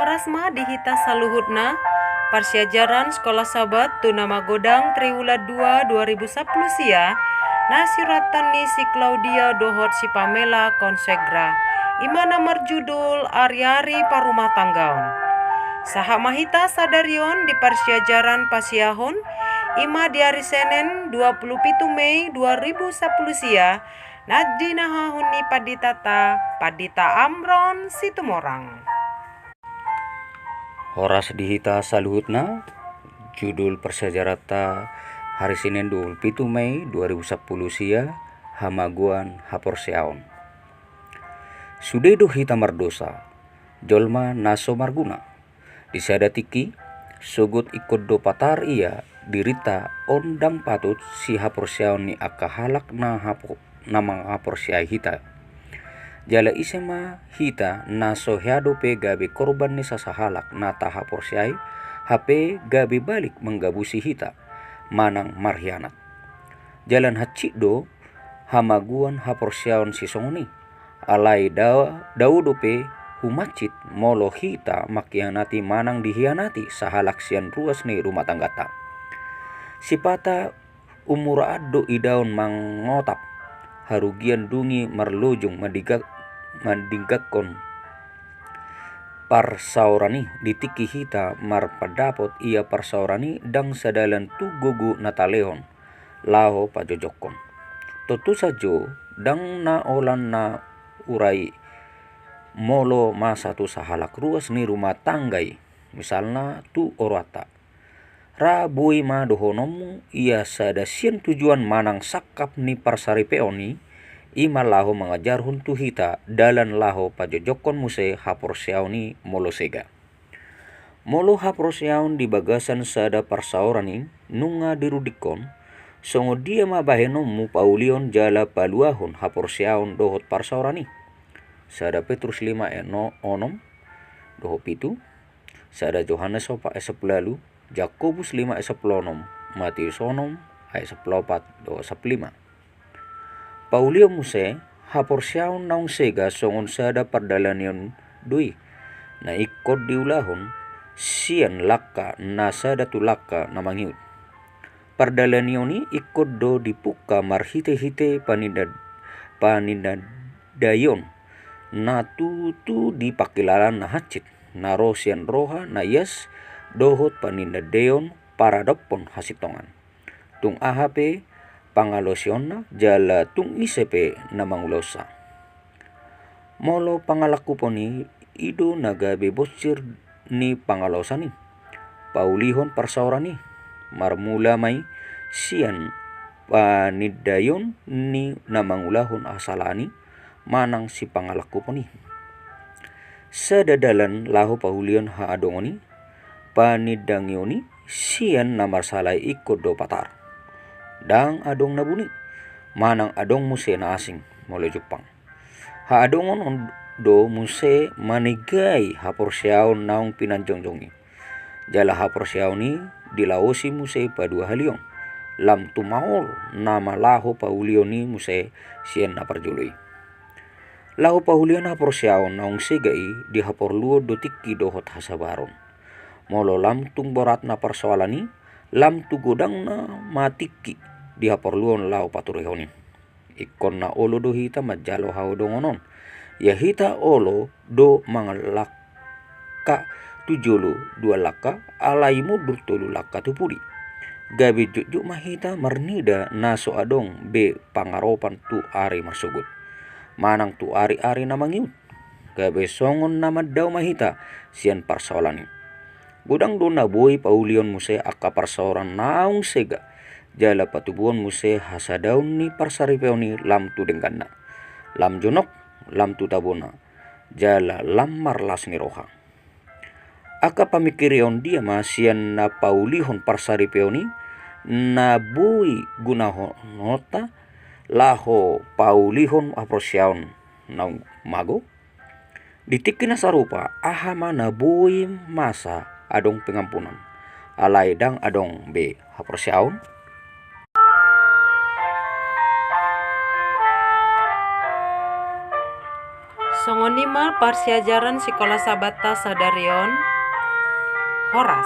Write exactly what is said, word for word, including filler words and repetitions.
Horas ma di hita saluhutna. Parsiajaran Sekolah Sabat tu na magodang triwulan dua dua ribu sapulu sia, na siuratan ni si Claudia dohot si Pamela konsegra, i ma na marjudul Ari-ari Parumatanggaon. Sahat ma hita sadari on di parsiajaran pasiahon, i ma di ari Senen dua pulu pitu Mei dua ribu sapulu sia, na jinahahon ni panditata, Pandita Amron Situmorang. Horas di hita saluhutna. Judul parsiajaranta hari Senen dua pulu pitu Mei dua ribu sapulu sia, Hamagoan Haporseaon. Sude do hita mardosa, jolma na so marguna. Di sada tingki, sogot ingkon do patar ia dirinta on ndang patut sihaporseaon ni angka halak na hapo-, na manghaporseai hita. Jala ise ma hita na so hea dope gabe korban ni sasahalak na tahaporseai, hape gabe balik manggabusi hita, manang marhianat. Jala na hansit do hamagoan haporseaon sisongon i. Alai da-, dao dope humansit molo hita manghianati manang dihianati sahalak sian ruas ni rumah tangganta. Sipata umuraan do idaon mangotap, harugian dung i marlojong mandingga-, mandinggakkon parsaoran i. Di tingki hita marpandapot ia parsaoran i ndang sadalan tu gogo na talehon laho pajojokkon. Tontu sajo, ndang na holan na ura i molo masa tu sahalak ruas ni rumah tangga i, misalna tu oroanta. Ra boi ma dohononmu ia sada sian tujuan manang sangkap ni parsaripeon i, i ma laho mangajarhon tu hita dalan laho pajojokkon muse haporseaon i molo sega. Molo haporseaon di bagasan sada parsaoran i nunga dirundingkon, songon dia ma bahenonmu paulihon jala paluahon haporseaon dohot parsaoran i? Sada Petrus lima ayat no-, onom dohot pitu, sada Johannes opat ayat sampulu ualu, Jakobus lima ayat sampulu onom, Matius onom ayat sampulu opat dohot sampulu lima. Paulihon muse haporseaon naung sega songon sada pardalaneon do i, na ingkon diulahon sian langka na sada tu langka na mangihut. Pardalaneon i ingkon do dipungka marhitehite paninda-, panindadaion na tutu di pangkilalaan na hansit, na ro sian roha na ias dohot panindadaion paradophon hasintongan. Tung aha pe pangalaosionna jala tung ise pe na mangulaonsa. Molo pangalangkupon i, i do na gabe bonsir ni pangalaosan i. Paulihon parsaoran i, marmula ma i sian panindaion ni na mangulahon hasalaan i manang sipangalangkupon i. Sada dalan laho paulihon haadongon i, panindangion i sian na marsala i ingkon do patar. Ndang adong na buni, manang adong muse na asing, molo jumpang. Haadongon on do muse manegai haporseaon naung pinanjongjong i. Jala haporseaon i dilaosi muse paduahalihon, lam tumaol nama laho paulihon i muse sian na parjolo i. Laho paulihon haporseaon naung sega i dihaporluhon do tingki dohot hasabaron. Molo lam tung boratna parsoalan i, lam tu godangna ma tingki dihaporluhon laho paturehon i. Ingkon na olo do hita manjalo haodongon on. Ia hita olo do mangalangka tu jolo dua langka, alai mundur tolu langka tu pudi. Gabe jotjot ma hita marnida na so adong be pangaropan tu ari marsogot, manang tu ari-ari na mangihut. Gabe songon na mandao ma hita sian parsaolan i. Godang do na boi paulihon muse angka parsaoran naung sega, jala patubuhon muse hasadaon ni parsaripeon i lam tu dengganna, lam jonok, lam tu tabona, jala lam marlas ni roha. Angka pamingkirion dia ma sian na paulihon parsaripeon i na boi gunahononta laho paulihon haporseaon naung mago? Di tingki na sarupa, aha ma na boi masa adong pengampunan, alai ndang adong be haporseaon? Songon i ma parsiajaran sikola Sabbatta sadari on. Horas.